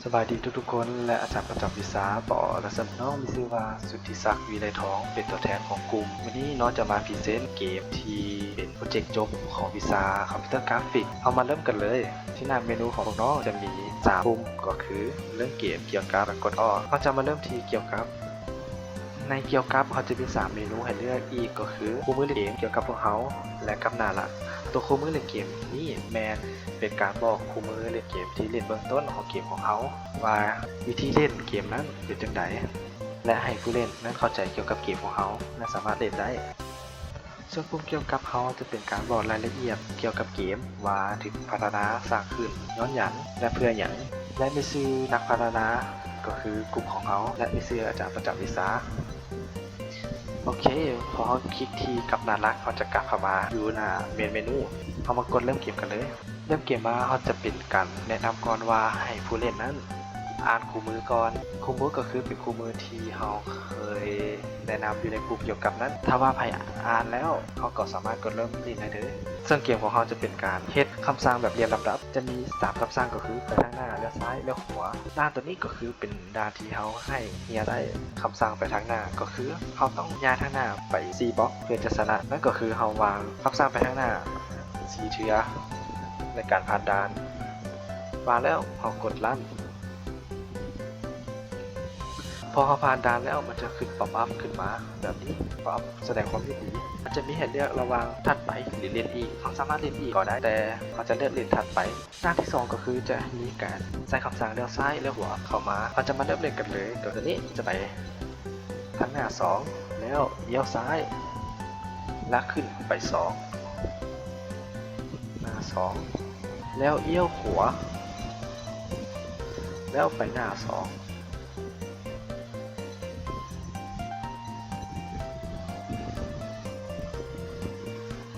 ສະບາຍດີທຸກໆຄົນ ແລະ ອາຈານປະຈຳວິຊາ ປອ ແລະ ສຳນ້ອງມີຊື່ວ່າ ສຸດທິສັກ ວິໄລທອງ ເປັນຕົວແທນຂອງກຸ່ມ. ມື້ນີ້ເນາະຈະມາພຣີເຊັນເກມທີ່ເປັນໂປຣເຈັກຈົບຂອງວິຊາຄອມພິວເຕີກຣາຟິກ. ເຮົາມາເລີ່ມກັນເລີຍ. ທີ່ໜ້າເມນູຂອງພວກນ້ອງຈະມີສາມປຸ່ມ ກໍຄືເລີ່ມເກມ, ກ່ຽວກັບ ແລະ ກົດອອກ. ເຮົາຈະມາເລີ່ມທີ່ກ່ຽວກັບ. ໃນກ່ຽວກັບ ເຮົາຈະມີສາມເມນູໃຫ້ເລືອກອີກ ກໍຄືຄູ່ມືຫຼິ້ນເກມກ່ຽວກັບພວກເຮົາ ແລະ ກັບໜ້າຫຼັກ. ຕົວຄູ່ມືຫຼິ້ນເກມນີ້ແມ່ນເປັນການບອກຄູ່ມືຫຼິ້ນເກມທີ່ຫຼິ້ນເບື້ອງຕົ້ນຂອງເກມຂອງເຮົາ ວ່າວິທີຫຼິ້ນເກມນັ້ນເປັນຈັ່ງໃດ ແລະ ໃຫ້ຜູ້ຫຼິ້ນນັ້ນເຂົ້າໃຈກ່ຽວກັບເກມຂອງເຮົາ ແລະ ສາມາດຫຼິ້ນໄດ້. ສ່ວນປຸ່ມກ່ຽວກັບ ເຮົາຈະເປັນການບອກລາຍລະອຽດກ່ຽວກັບເກມ ວ່າຖືກພັດທະນາສ້າງຂຶ້ນຍ້ອນຫຍັງ ແລະ ເພື່ອຫຍັງ ແລະ ມີຊື່ນັກພັດທະນາ ກໍຄືກຸ່ມຂອງເຮົາ ແລະ ມີຊື່ອາຈານປະຈຳວິຊາ. ໂອເຄ, ພໍເຮົາຄລິກທີ່ກັບໜ້າຫຼັກ, ເຮົາຈະກັບເຂົ້າມາຢູ່ໜ້າເມນເມນູ. ເຮົາມາກົດເລີ່ມເກມກັນເລີຍ. ເລີ່ມເກມມາ, ເຮົາຈະເປັນການແນະນຳກ່ອນວ່າໃຫ້ຜູ້ຫຼິ້ນນັ້ນອ່ານຄູ່ມືກ່ອນ. ຄູ່ມືກໍຄືເປັນຄູ່ມືທີ່ເຮົາເຄີຍແນະນຳຢູ່ໃນກຸ່ມກ່ຽວກັບນັ້ນ. ຖ້າວ່າໃຜອ່ານແລ້ວ, ເຮົາກໍສາມາດກົດເລີ່ມຫຼິ້ນໄດ້ເລີຍ. ເຊິ່ງເກມຂອງເຮົາຈະເປັນການເຮັດຄຳສັ່ງແບບລຽນລຳດັບ. ຈະມີສາມຄຳສັ່ງ ກໍຄືໄປທາງໜ້າ, ລ້ຽວຊ້າຍ, ລ້ຽວຂວາ. ດ້ານໂຕນີ້ກໍຄືເປັນ ດ້ານທີ່ເຮົາໃຫ້ເຮັດໄດ້. ຄຳສັ່ງໄປທາງໜ້າກໍຄືເຮົາຕ້ອງຍ່າງທາງໜ້າໄປສີ່ບລັອກເພື່ອຈະຊະນະ. ນັ້ນກໍຄືເຮົາວາງຄຳສັ່ງໄປທາງໜ້າສີ່ເທື່ອໃນການຜ່ານດ່ານ. ວາງແລ້ວເຮົາກົດຣັນ. ພໍເຮົາຜ່ານດ່ານແລ້ວ ມັນຈະຂຶ້ນປັອບອັບຂຶ້ນມາແບບນີ້, ປັອບອັບສະແດງຄວາມຍິນດີ. ມັນຈະມີໃຫ້ເລືອກລະຫວ່າງຖັດໄປ ຫຼື ຫຼິ້ນອີກ. ເຮົາສາມາດຫຼິ້ນອີກກໍໄດ້, ແຕ່ເຮົາຈະເລືອກຫຼິ້ນຖັດໄປ. ດ້ານທີສອງກໍຄືຈະມີການໃຊ້ຄຳສັ່ງລ້ຽວຊ້າຍ ລ້ຽວຂວາເຂົ້າມາ. ເຮົາຈະມາເລີ່ມຫຼິ້ນກັນເລີຍ. ຕົວນີ້ຈະໄປທາງໜ້າສອງ ແລ້ວລ້ຽວຊ້າຍ ແລ້ວຂຶ້ນໄປສອງ ໜ້າສອງ ແລ້ວລ້ຽວຂວາ ແລ້ວໄປໜ້າສອງ.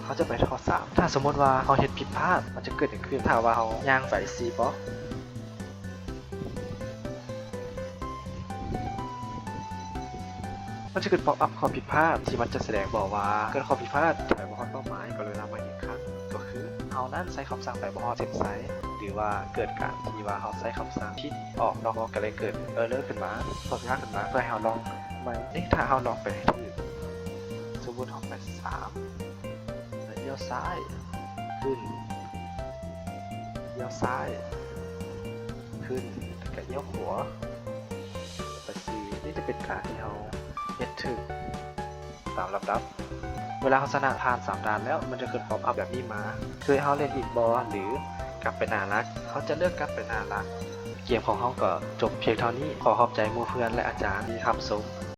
ເຮົາຈະໄປທອດສາມ. ຖ້າສົມມຸດວ່າເຮົາເຮັດຜິດພາດ, ມັນຈະເກີດຫຍັງຂຶ້ນ? ຖ້າວ່າເຮົາຍ່າງໄປສີ່ບລັອກ, ມັນຈະຂຶ້ນປັອບອັບຂໍ້ຜິດພາດ ທີ່ມັນຈະສະແດງບອກວ່າເກີດຂໍ້ຜິດພາດ, ໄປບໍ່ຮອດເປົ້າໝາຍ, ກະລຸນາມາອີກຄັ້ງ. ກໍຄືເຮົານັ້ນໃຊ້ຄຳສັ່ງໄປບໍ່ຮອດເສັ້ນໄຊ, ຫຼືວ່າເກີດການທີ່ວ່າເຮົາໃຊ້ຄຳສັ່ງຜິດອອກນອກ, ກະເລີຍເກີດເອີເຣີຂຶ້ນມາ, ຂໍ້ຜິດພາດຂຶ້ນມາ. ເພື່ອໃຫ້ເຮົາລອງໃໝ່. ນີ້ຖ້າເຮົາລອງໄປໃຫ້ຖືກ, ສົມມຸດເຮົາໄປສາມ ແລ້ວລ້ຽວຊ້າຍ ຂຶ້ນ, ລ້ຽວຊ້າຍ ຂຶ້ນ, ແລ້ວກະລ້ຽວຂວາໄປສີ່. ນີ້ຈະເປັນການທີ່ເຮົາເຮັດຖືກຕາມລຳດັບ. ເວລາເຮົາຊະນະຜ່ານສາມດ່ານແລ້ວ, ມັນຈະຂຶ້ນປັອບອັບແບບນີ້ມາ, ຄືໃຫ້ເຮົາຫຼິ້ນອີກບໍ່ ຫຼື ກັບໄປໜ້າຫຼັກ. ເຮົາຈະເລືອກກັບໄປໜ້າຫຼັກ. ເກມຂອງເຮົາກໍຈົບພຽງເທົ່ານີ້. ຂໍຂອບໃຈໝູ່ເພື່ອນ ແລະ ອາຈານທີ່ຮັບຊົມ.